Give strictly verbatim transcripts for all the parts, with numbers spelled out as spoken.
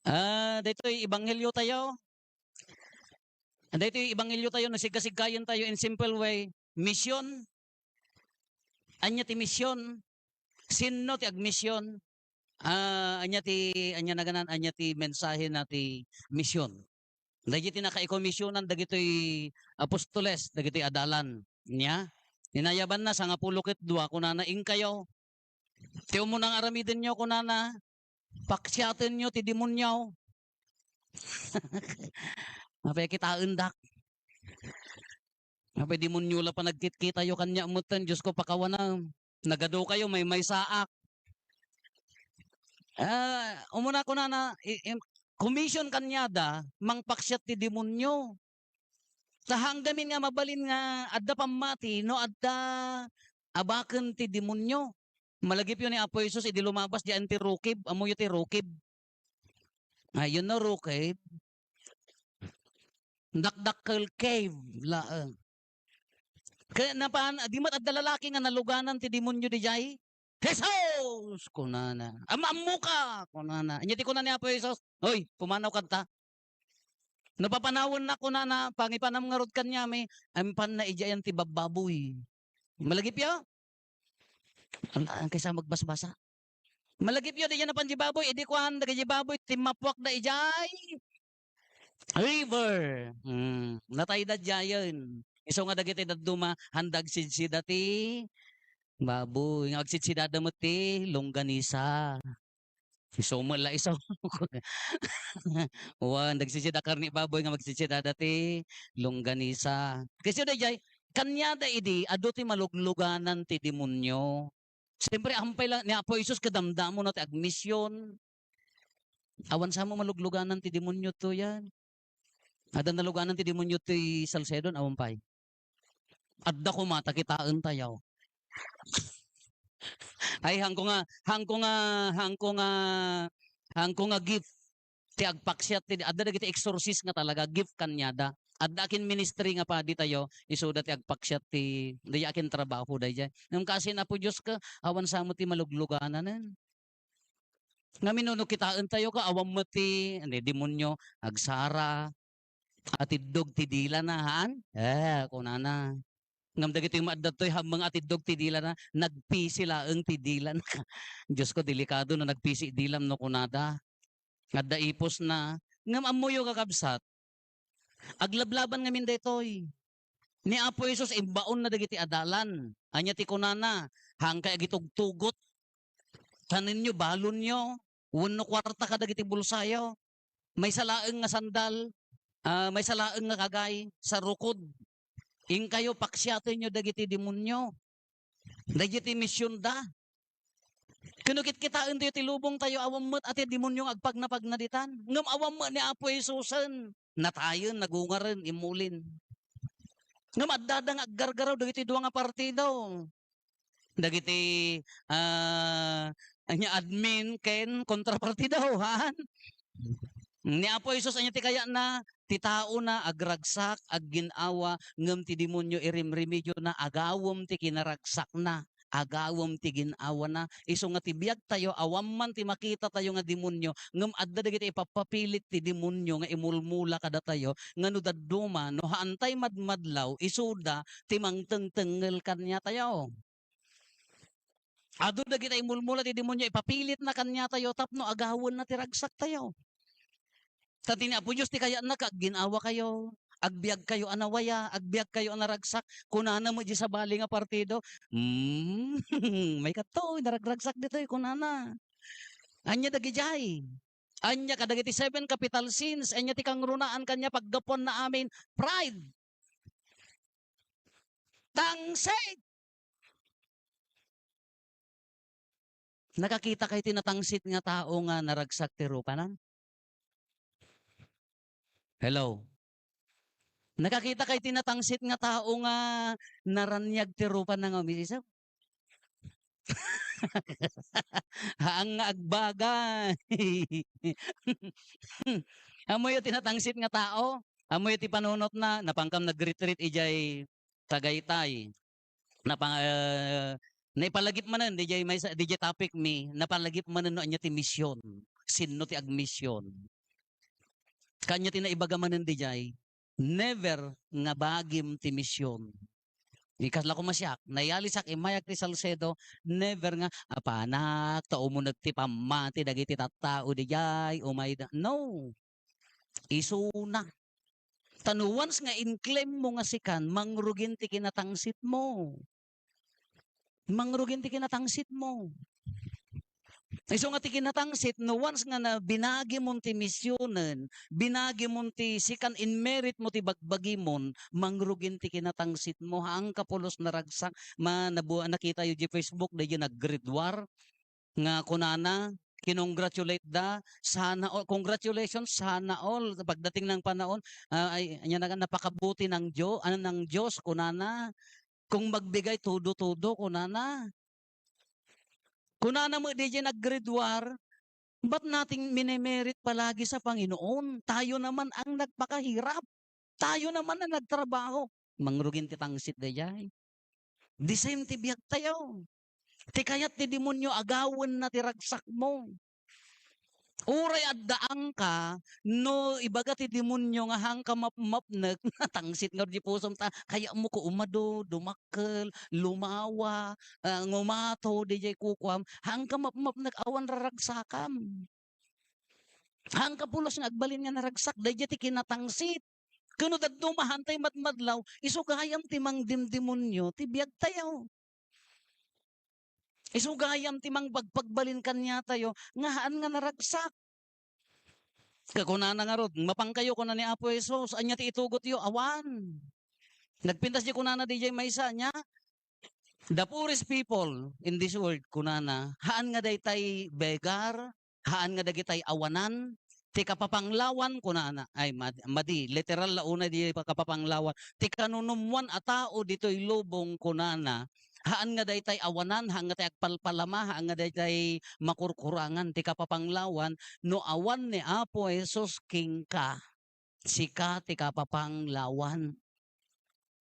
Ah, daytoy ebanghelio tayo. Daytoy ebanghelio tayo, no sigkasigkayen tayo in simple way. Mission. Ania ti mission? Sinno ti agmission? Ah, ania ti, ania naganan, ania ti mensahe na ti mission? Dagiti nakaikomisionan dagitoy apostoles, dagitoy adalan. Nia? Inayabanna, sangapulo ket dua, kunana, "Inkayo, ti umuna nga aramidenyo," kunana, "paksiatenyo ti demonio." Apay kitaendak? Apay demonio la panagkitkitayo kaniak metten, Diosko, pakawana. Nagadukayo, maymaysaak. Ah, umuna kunana, i-, im-, commission kaniada, mangpaksiat ti demonio. Ta hanggamin nga mabalin nga adda pammati no adda abaken ti demonio. Malagipyo ni Apo Jesus idi lumabas diay ti rukib. Ammoyo ti rukib? Ah, you know rukib? Dakdakkel cave laeng. Kaya napan, di met adda lalaki nga naluganan ti demonio diay? "Jesus!" kunana. "Am-, ammoka!" kunana. Ania ti kuna ni Apo Jesus? "Hoy, pumanaw kanta." No papanawennak, kunana, pangipanam ngarud kaniami, impanna idiay ti babbaboy. Malagipyo? Ala, kaysa magbasbasa. Malagipyo, diay napan di baboy, idi kuan, dagiti baboy, timmapuakda idiay river. Hmm, natayda diayen. Isu nga dagiti dadduma, haan da agsidsida ti baboy, nga agsidsidada met ti longganisa. Isu met la isu. Wen, nagsidsida karne baboy nga magsidsidada ti longganisa. Kasi daydiay, kaniada idi, adu ti malugluganan ti demonio. Siyempre, ampay la, ni Apo Jesus, kadamdamona ti agmission. Awan sa mo malugluganan ti demonio to yan. Adda naluganan ti demonio ti Salcedo, awan pay. Adda koma ta kitaentayo. Ay, hangko nga, hangko nga, hangko nga, hangko nga gift ti agpaksiat ti, adda dagiti exorcist nga talaga, gift kaniada. Adda akin ministry nga padi tayo, isuda ti agpaksiat ti, daydiay akin trabaho daydiay. Ngem kaasi ni Apo Dios ka, awan sa mo ti malugluganan. Ngamin no, no kitaentayo ka, awan met ti, ano, demonio, agsara, atiddog ti dilana, haan? Eh, kunana. Ngem dagitoy maadda toy hammeng atiddog ti dilana, nagpisi laeng ti dilana. Diosko, delikado no nagpisi dilam no kunada. Adda ipusna. Ngem ammoyo, kakabsat, aglablaban ngamin daytoy. Ni Apo Jesus, imbaonna dagiti adalan. Ania ti kunana? Haankay agitugtugot. Kanenyo, balonyo, wenno kuarta kadagiti bulsayo. Maysa laeng nga sandal, ah, maysa laeng nga kagay, sarukod. Inkayo, paksiatenyo dagiti demonio. Dagiti misionda. Ken no kitkitaentayo ti lubongtayo, awan met a ti demonio nga agpagnapagna ditan. Ngem awan met ni Apo Jesusen. Natayen, nagungaren, immulin. Ngem addada nga aggargaraw dagiti dua nga partido. Dagiti, ah, ania, admin ken kontrapartido, haan? Ni Apo Jesus, ania ti kayatna? Ti taona agragsak, aggin-awa, ngem ti demonio irimrimidiona, agawem ti kinaragsakna, agawem ti gin-awana. Isu nga ti biagtayo, awan man ti makitatayo nga demonio, ngem adda dagiti ipappapilit ti demonio nga imulmula kadatayo, nga no dadduma, no haantay madmadlaw, isuda ti mangtengtengngel kaniatayo. Adu dagiti imulmula ti demonio, ipapilitna kaniatayo tapno agawenna ti ragsaktayo. Ta ti ni Apo Dios ti kayatna, ka aggin-awakayo, agbiagkayo a nawaya, agbiagkayo a naragsak, kunana met di sabali nga partido, "Hmm, may kato, naragragsak ditoy," kunana. Ania dagidiay? Ania kadagiti seven capital sins? Ania ti kangrunaan kaniak? Paggapuanna amin, pride. Tangsit! Nakakitakay ti natangsit nga tao nga naragsak ti rupana? Hello? Nakakitakay ti natangsit nga tao nga naraniag ti rupana nga umiisaw? Haan nga agbaga. Ammoyo ti natangsit nga tao? Ammoyo ti panunotna? Napankam nag-retreat idiay Tagaytay. Napang-, eh, naipalagip manen, didiay maysa, didiay topic mi, napalagip manen no ania ti mission. Sinno ti agmission? Kanya ti naibaga manen dijay, never nga bagim ti mision. Ni kasla ko masiak, nayalisak, immayak ti Salcedo, never nga, "Apanak, ta umuneg ti pammati dagiti tattao dijay, umayda." No. Isuna. Ta no once nga in-claim mo nga sikan, mangrugin ti kinatangsit mo. Mangrugin ti kinatangsit mo. Isu nga ti kinatangsit, no once nga na, binagi mon ti misionen, binagi mon ti sikan in merit mo ti bagbagi mon, mangrugin ti kinatangsit mo. Haan ka pulos naragsak, ma-, nabu-, nakita yo di Facebook, daydi nag-grade war, nga kunana, kinongratulate da, "Sana all, congratulations, sana all." Pagdating ng panahon, ah, ay, anya na, "Napakabuti ng Dio-, ano, ng Diyos," kunana. "Kung magbigay, todo-todo," kunana. Kunana met di nag-grade war, "Ba't nating minemerit palagi sa Panginoon? Tayo naman ang nagpakahirap. Tayo naman ang nagtrabaho." Mangrugin ti tangsit dayay. The same ti biag tayo. Ti kayat ti demonyo, agawen na ti ragsak mo. Uray addaang ka, no ibaga ti demonyo nga haan ka mapmapnek, tangsit nga di pusom ta, kayat mo ko umado, dumakkel, lumawa, ah, ngumato, dijay kukuam, haan ka mapmapnek, awan raragsakam. Haan ka pulos nga agbalin nga naragsak, daydi ti kinatangsit. Ken no dadduma haan tay madmadlaw, isu gayam ti mangdimdemonyo ti biag tayo. Isu gayam ti mangbagpagbalin kaniatayo nga haan nga naragsak. Kakunana ngarud, "Mapankayo," kuna ni Apo Jesus, "ania ti itugotyo?" Awan. Nagpintas di kunana dijay maysa, nia, "The poorest people in this world," kunana, "haan nga daytay beggar, haan nga dagitay awanan, ti kapapanglawan," kunana. Ay, mad-, madi, literal la unay di pa-, kapapanglawan. "Ti kanunumwan a tao ditoy lubong," kunana, "haan nga daytay awanan, haan nga tay agpalpalama, haan nga daytay makurkurangan. Ti kapapanglawan, no awan ni Apo Jesus kenka, sika ti kapapanglawan."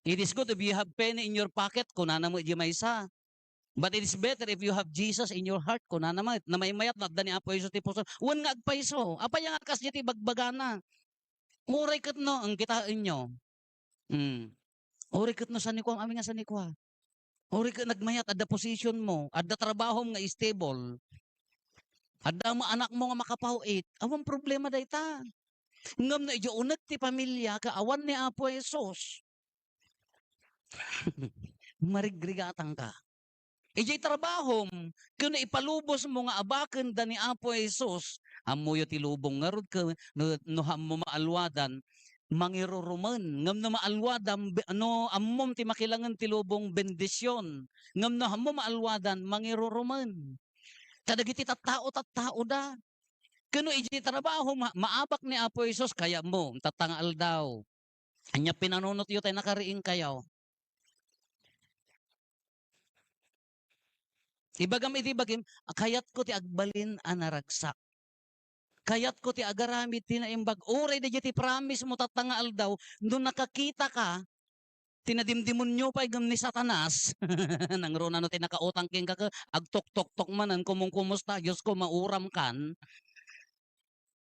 "It is good if you have penny in your pocket," kunana met di maysa. "But it is better if you have Jesus in your heart," kunana met. Namaymayat no adda ni Apo Jesus ti puso. Wen nga agpayso. Apay nga kas ti bagbagana? Uray ket no, ang kitaenyo. Hmm. Uray ket no sanikua, amin nga sanikua. Uray ket nagmayat, adda position mo, adda trabahom nga stable. Adda mo anak mo nga makapaw-it. Awan problema dayta. Ngem no idiay uneg ti pamilia, ket awan ni Apo Jesus, marigrigatangka. Idiay trabahom, ken no ipalubos mo nga abaken da ni Apo Jesus, ammoyo ti lubong ngarud ken no, no ammo maalwadan, mangirurumen. Ngem no maalwadam, be-, no ammom ti makilangen ti lubong, bendision. Ngem no ammo maalwadan, mangirurumen. Ta dagiti tattao, tattao da. Ken no idiay trabaho, ma-, maabak ni Apo Jesus, kayatmo, tatta nga aldaw. Ania pinanunotyo tay nakariingkayo? Ibagam iti bagim, "Kayatko ti agbalin a naragsak. Kayatko ti agaramid ti naimbag." Uray daydiay ti promise mo tatta nga aldaw, no nakakita ka, ti nadimdemonyo pay ngem ni Satanas. Nangruna no ti nakautang kenka ket agtoktoktok manen, kumung, "Kumusta? Diyos ko, mauram kan."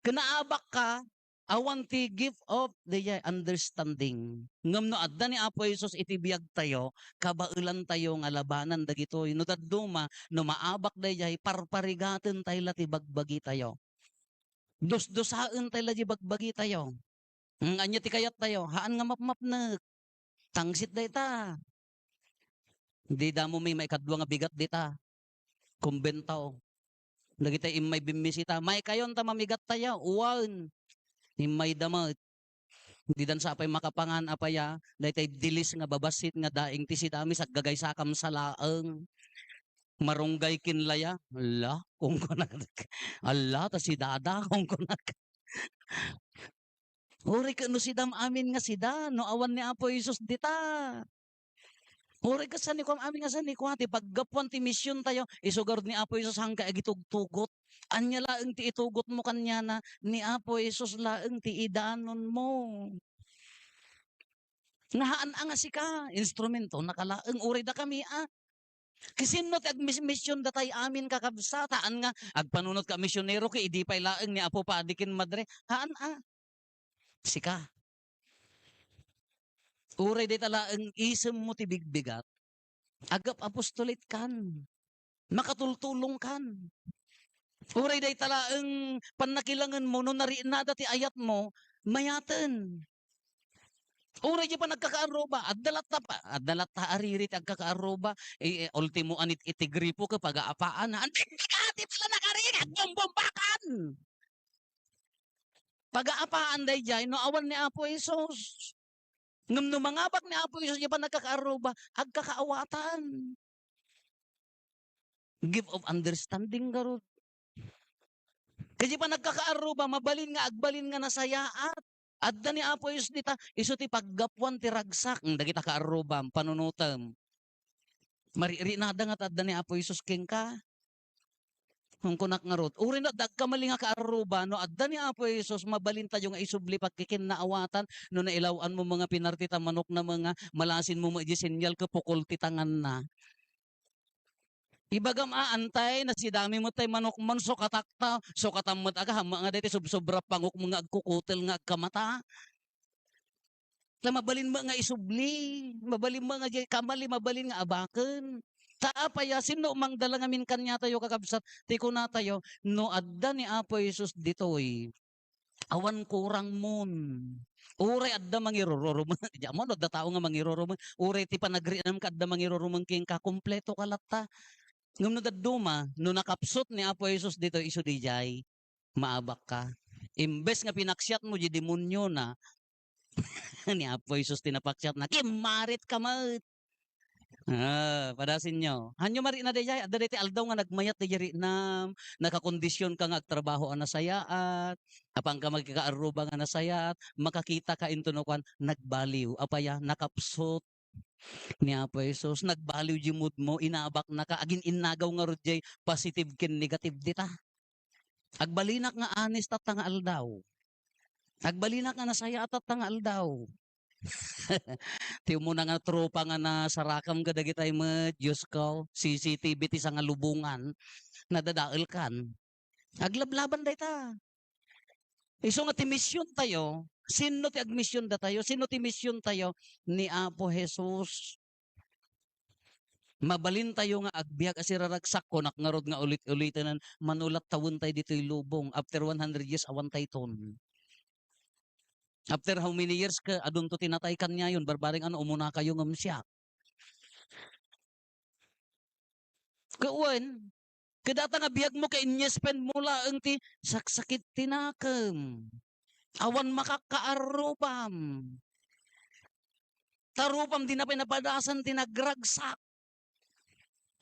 Ken naabak ka, awan ti gift of the understanding. Ngem no adda ni Apo Jesus iti biagtayo, kabaelantayo nga labanan dagitoy. No dadduma, no maabak daydiay, parparigatentay la ti bagbagitayo. Dusdusaentay la ti bagbagitayo. Hmm, ania ti kayattayo? Haan nga mapmapnek. Tangsit dayta. Dida mo may maikadua nga bigat dita. Kumbentaw. Dagiti immay bimmisita, "Maikayon ta mamigattayo." Wen. Immayda met. Didan sa apay makapangan, apay a, daytay dilis nga babassit nga daing ti sidami, saggagaysakam sa laeng. Marunggay kinlaya. "Ala," kunkunak. "Ala, ta si Dada," kunkunak. Uray ket no sidam amin nga sida, no awan ni Apo Jesus dita. Uray ket sanikuam amin nga sanikua, ti paggapuan ti misiontayo, isu garud ni Apo Jesus haanka agitugtugot. Ania laeng ti itugotmo kaniana, ni Apo Jesus laeng ti idanonmo. Nga haan a nga sika, instrumentonaka laeng, uray dakami a. Ket sinno ti agmis-, mision datay amin, kakabsat? Haan nga agpanunotka a misionero ket idi pay laeng ni Apo Padi ken Madre? Haan a. Sika. Uray dayta laeng isemmo ti bigbigat, agap-apostolate kan, makatultulong kan. Uray dayta laeng pannakilangenmo, no narinada ti ayatmo, mayaten. Uray diay panagkakaarruba, adda latta pa, adda latta ariri ti agkakaarruba, eh, eh, ultimo anit iti gripo ket pagaapaan. Anti ka, ti pala nakarik, agbombombakan. Pagaapaan daydiay no awan ni Apo Jesus. Ngem no mangabak ni Apo Jesus diay panagkakaarruba, agkakaawatan. Gift of understanding ngarud. Ket diay panagkakaarruba, mabalin nga agbalin nga nasayaat. Adda ni Apo Jesus dita, isu ti paggapuan ti ragsak, mm, dagita kaarrubam, panunotem. Maririnada nga ta adda ni Apo Jesus kenka. Kunkunak ngarud, uray no adda agkamali nga kaarruba, no adda ni Apo Jesus, mabalintayo nga isubli pagkikinnaawatan, no nailaw-anmo nga pinarti ta manok na nga malasinmo met diay senyal ket pukol ti tanganna. Ibagam a, antay, nasidami met tay manok man, sukatak ta, sukatan met aga, hammo nga daytoy sobsobra pangukmo nga agkukutel nga agkamata. Ta mabalin met nga isubli, mabalin met nga diay kamali, mabalin nga abaken. Ta apay a, sinno mangdala ngamin kaniatayo, kakabsat, ti kunatayo, no adda ni Apo Jesus ditoy, awan kurangmon. Uray adda mangirururumen, diay ammon no adda tao nga mangirurumen. Uray ti panagrinam ka adda mangirurumen kenka, kumpleto ka latta. Ngem no dadduma, no nakapsut ni Apo Jesus ditoy, isu diay, maabak ka. Imbes nga pinaksiatmo diay demonio na, ni Apo Jesus ti napaksiatna, kimmarit ka met. Ah, padasenyo. Hanyo marinada daydiay, adda daytoy aldaw nga nagmayat daydiay rinam, nakakondision ka nga agtrabaho a nasayaat, apan ka magkakaarruba nga nasayaat, makakita ka into no kuan, nagbaliw. Apay a, nakapsut ni Apo Jesus, nagbaliw diay mood mo, inabakna ka, agin-innagaw ngarud diay positive ken negative dita. Agbalinak nga honest tatta nga aldaw. Agbalinak nga nasayaat tatta nga aldaw. Ti umuna nga tropa nga nasarakam kadagitay met, Diyos ko, C C T V ti sangalubongan, nadadaelkan. Aglablaban dayta. Isu nga ti misiontayo, sinno ti agmision datayo? Sinno ti misiontayo? Ni Apo Jesus. Mabalintayo nga agbiag a siraragsak, kunak ngarud nga ulit-uliten, mano latta tawentay ditoy lubong, after one hundred years, awantayton. After how many years ka, adunto ti natay kaniayon, barbareng ano, umunakayo ngem siak. Ket wen, ket dayta nga biagmo ket inyespendmo laeng ti saksakit ti nakem. Awan makakaarrubam. Ta rupam, dina pay napadasan ti nagragsak.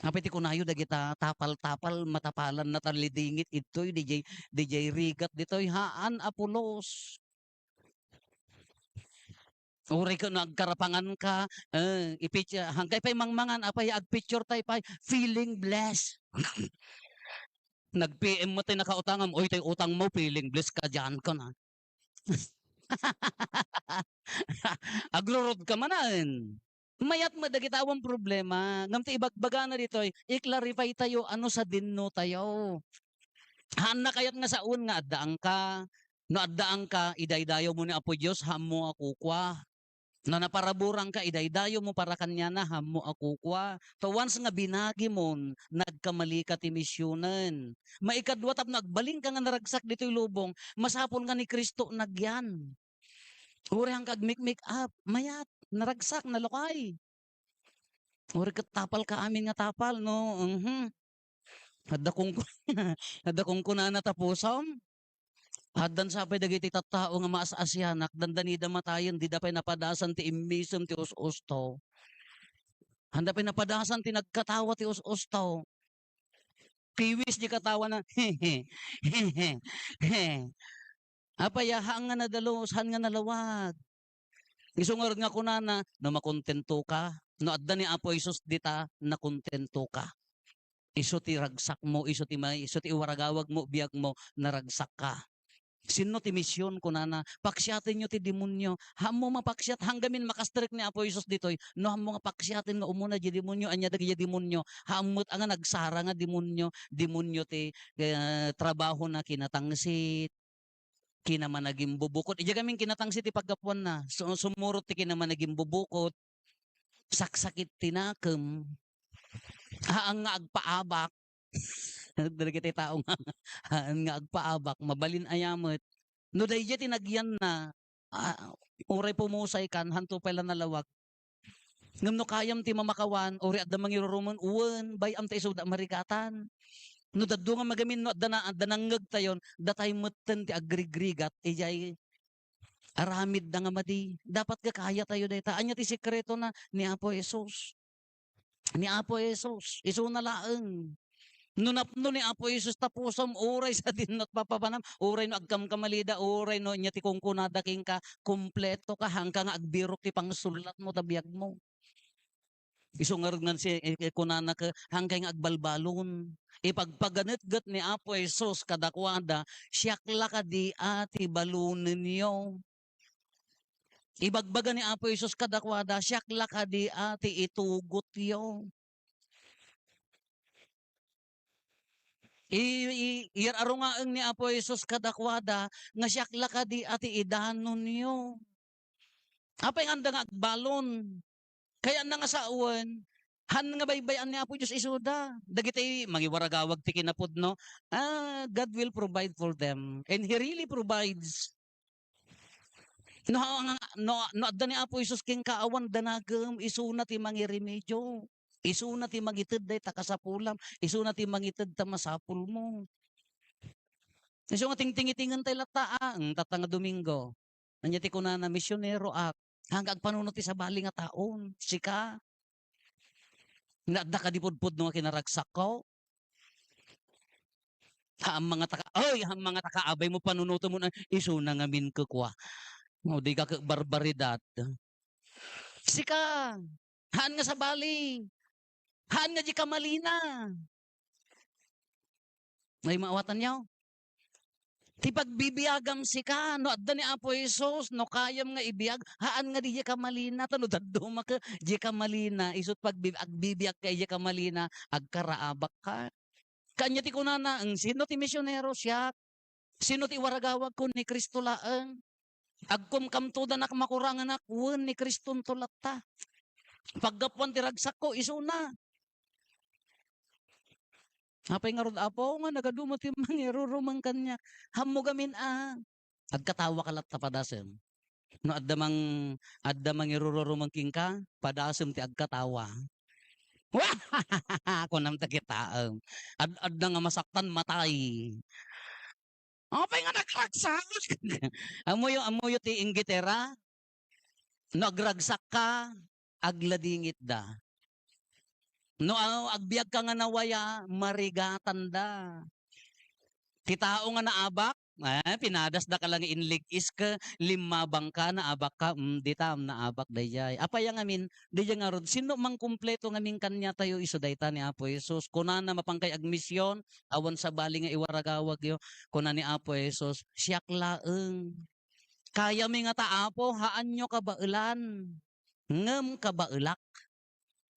Apay ti kunayo dagita tapal-tapal, matapalanna ta lidingit idtoy, diay, diay rigat ditoy, haan a pulos. Uray ket no agkarapangan ka, eh, ipic-, hangkay pay mangmangan, apay, agpicture tay pay, feeling blessed. Nag-P M met tay nakautangam, "Uy, tay utangmo, feeling blessed ka diyan," kuna. Agrurod ka manen. Mayat met dagita awan problema. Ngem ti ibagbagana ditoy, i-clarify tayo ano sadinotayo. Haanna kayat nga sawen nga addaanka. No addaanka, idaydayawmo ni Apo Dios, haanmo a kukua. No naparaburanka, idaydayawmo para kaniana, haanmo a kukua. Ta once nga binagimon, nagkamalika ti misionen. Maikadua, tapno agbalinka nga naragsak ditoy lubong, masapul nga ni Cristo nagyan. Uray haanka agmake-make up, mayat, naragsak, nalukay. Uray ket tapalka amin nga tapal, no? Mhm. Adda kungku-, adda kungkunana ta pusom. Addan sa pay dagiti tattao nga maas-asianak, dandanida matayen, dida pay napadasan ti immisem ti us-usto. Anda pay napadasan ti nagkatawa ti us-usto. Piwis di katawana. Apay a, haan nga nadalus, haan nga nalawag. Isu ngarud nga kunana, no makontento ka, no adda ni Apo Jesus dita, nakontento ka. Isu ti ragsakmo, isu ti may, isu ti iwaragawagmo, biagmo, naragsak ka. Sinno ti mision, kunana, paksiatenyo ti demonio. Haanmo mapaksiat, hanggamin makastrek ni Apo Jesus ditoy, no haanmo nga paksiaten nga umuna di demonio, ania dagiti demonio, haan met a nga nagsara nga demonio, demonio ti, eh, trabahona kinatangsit. kinamanagimbubukot. Idiay gamin kinatangsit ti paggapuanna. Su-, sumurot ti kinamanagimbubukot, saksakit ti nakem, haan nga agpaabak. Dagiti tao nga haan nga agpaabak, mabalin aya met. No daydiay ti nagyanna, ah, uray pumusaykan, hanto pay la nalawag. Ngem no kayam ti mamakawan, uray adda mangirurumen, wen, bay-am ta isuda marigatan. No dadduma ngamin, no adda na, adda nangngegtayon, datay metten ti agrigrigat idiay aramidda nga madi. Dapat nga kayatayo dayta. Ania ti sekretona? Ni Apo Jesus. Ni Apo Jesus. Isuna laeng. No napno ni Apo Jesus ta pusom, uray sadino ti papapanam, uray no agkamkamalida, uray no ania ti kunkunada kenka, kumpleto ka, haanka nga agbirok ti pangsullatmo ta biagmo. Isu ngarud nga si, eh, eh, kunana ket, haanka nga agbalbalon. Ipagpaganetget ni Apo Jesus kadakuada, "Siak la kadi a ti balonenyo." Ibagbaga ni Apo Jesus kadakuada, "Siak la kadi a ti itugotyo." I, i, iyar-arungaeng ni Apo Jesus kadakuada nga, "Siak la kadi a ti idanonyo." Apay nga anda nga agbalon? Kayatna nga sawen, han nga baybay-an ni Apo Dios isuda. Dagiti mangiwaragawag ti kinapudno, ah, God will provide for them. And He really provides. No, no, no adda ni Apo Jesus kenka, awan danagem, isuna ti mangiremedio. Isuna ti mangited dayta kasapulam. Isuna ti mangited ta masapulmo. Isu nga tingtingitingen tayo latta, ah, mm, tatta nga Domingo. Ania ti kunana, "Misioneroak." Haanka agpanunot ti sabali nga taon. Sika. Nga adda kadi pudpudno nga kinaragsakko. Haan nga taka, oy, haan nga taka, abay mo panunoten mo na, isuna ngamin kekua. O, di ka ke barbaridad. Sika, haan nga sabali. Haan nga di ka malina. Ay, maawatanyo? Ti pagbibiagam sika, no adda ni Apo Jesus, no kayam nga ibiag, haan nga diay ka malina, ta no dadduma ka, diay ka malina, isut pagbi-, agbibiag ka, diay ka malina, agkaraabak ka. Kanya ti kunana, "Ang sino ti misionero? Siak. Sino ti waragawagko? Ni Cristo laeng. Agkumkamto danak makuranganak, wen ni Cristonto latta. Paggapuan ti ragsakko, isuna." Apay ngarud, Apo, nga nagaduma ti mangirurumang kaniak? Hammo gamin a. Agkatawa ka latta padasem. No adda mang-, adda mangirururumang kenka, padasem ti agkatawa. Kunam ta kitaem. Ad-, adda nga masaktan, matay. Apay nga nagragsak? Ammoyo, ammoyo ti inggitera? No agragsakka, agladingitda. No, ah, agbiagka nga nawaya, marigatanda. Ti tao nga naabak, eh, pinadasdaka lang inlig-is ka, limmabangka, naabakka, mm, ditam, naabak daydiay. Apay a ngamin, daydiay ngarud, sino mangkumpleto ngamin kaniatayo isu dayta ni Apo Jesus? Kunana, mapankay agmision, awan sabali nga iwaragawagyo. Kuna ni Apo Jesus, "Siak laeng." Kayami ngata, Apo, haanyo kabaelan, ngem kabaelak.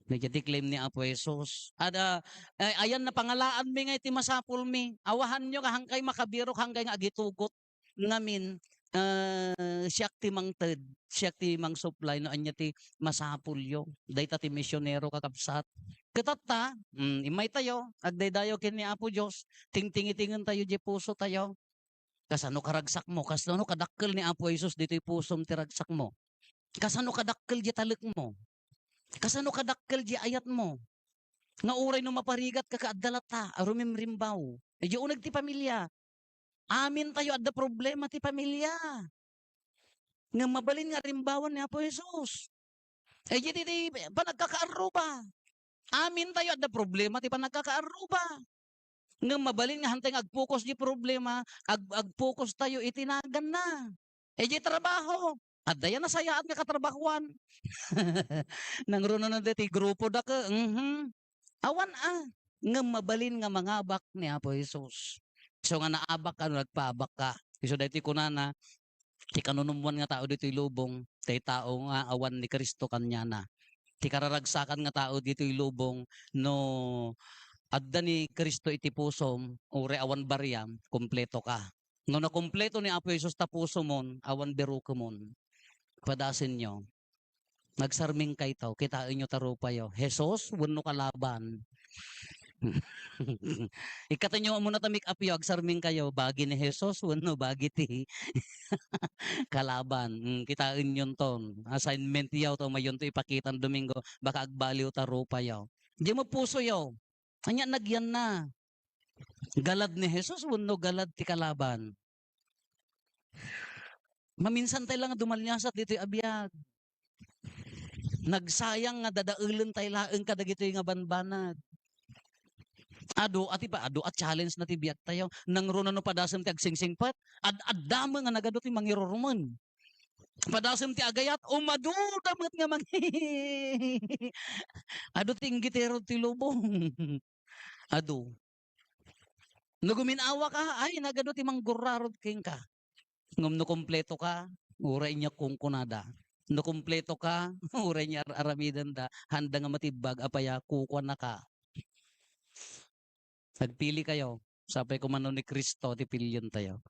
Daydiay ti claim ni Apo Jesus. Ada, ay, ayan, napangalaanmi nga iti masapulmi. Awahanyo nga hankay makabirok, hankay nga agitugot. Ngamin, ah, siak ti mangted, siak ti mangsupply no ania ti masapulyo. Dayta ti misionero, kakabsat. Ket tatta, mm, immay tayo, agdaydayaw ken ni Apo Dios, tingtingitingen tayo diay puso tayo. Kasano karagsakmo? Kasano kadakkel ni Apo Jesus ditoy pusom ti ragsakmo? Kasano kadakkel diay talekmo? Kasano kadakkel diay ayatmo? Nga uray no maparigatka ket adda latta a rumimrimbaw. Idiay uneg ti pamilia. Amintayo adda problema ti pamilia. Ngem mabalin nga rimbawan ni Apo Jesus. Idiay ti, ti panagkakaarruba. Amintayo adda problema ti panagkakaarruba. Ngem mabalin nga hantay nga agpokus diay problema, ag-, agpokus tayo iti naganna. Idiay trabaho, adda yan nasayaat nga katrabahoan. Nangruno na daytoy grupo da ka, mhm. Awan a, ngem mabalin nga mangabak ni Apo Jesus. Isu nga naabak ka no nagpaabak ka. Isu daytoy kunana, ti kanunummoan nga tao ditoy lubong, ti tao nga awan ni Cristo kaniana. Ti kararagsakan nga tao ditoy lubong, no adda ni Cristo iti pusom, uray awan bariam, kumpleto ka. No nakumpleto ni Apo Jesus ta pusomon, awan birukemon. Padasenyo. Nagsarmingkayto, kitaenyo ta rupayo. Jesus wenno kalaban? Ikkatenyo muna ta make-upyo, agsarmingkayo, bagi ni Jesus wenno bagi ti kalaban? Mm, kitaenyonton. Assignmentyo ta umayonto ipakitan Domingo, baka agbaliw ta rupayo. Diay met pusoyo. Ania nagyanna? Galad ni Jesus wenno galad ti kalaban? Maminsantay la nga dumaliasat ditoy a biag. Nagsayang nga dadaelentay laeng kadagitoy nga banbanag. Adu a ti pa, adu a challenge na ti biagtayo. Nangruna no padasem ti agsingsingpet, ad-adda met nga nagadu ti mangirurumen. Padasem ti agayat, umaduda met nga mang-, adu ti inggitero ti lubong. Adu. No gumin-awaka, ay, nagadu ti manggurrarod kenka. Ngem no kumpleto ka, uray nia kunkunada. No kumpleto ka, uray nia ar-aramidenda. Handa nga matibbag, apay a kukuanaka. Agpili kayo. Sapay koma no ni Cristo ti pilientayo.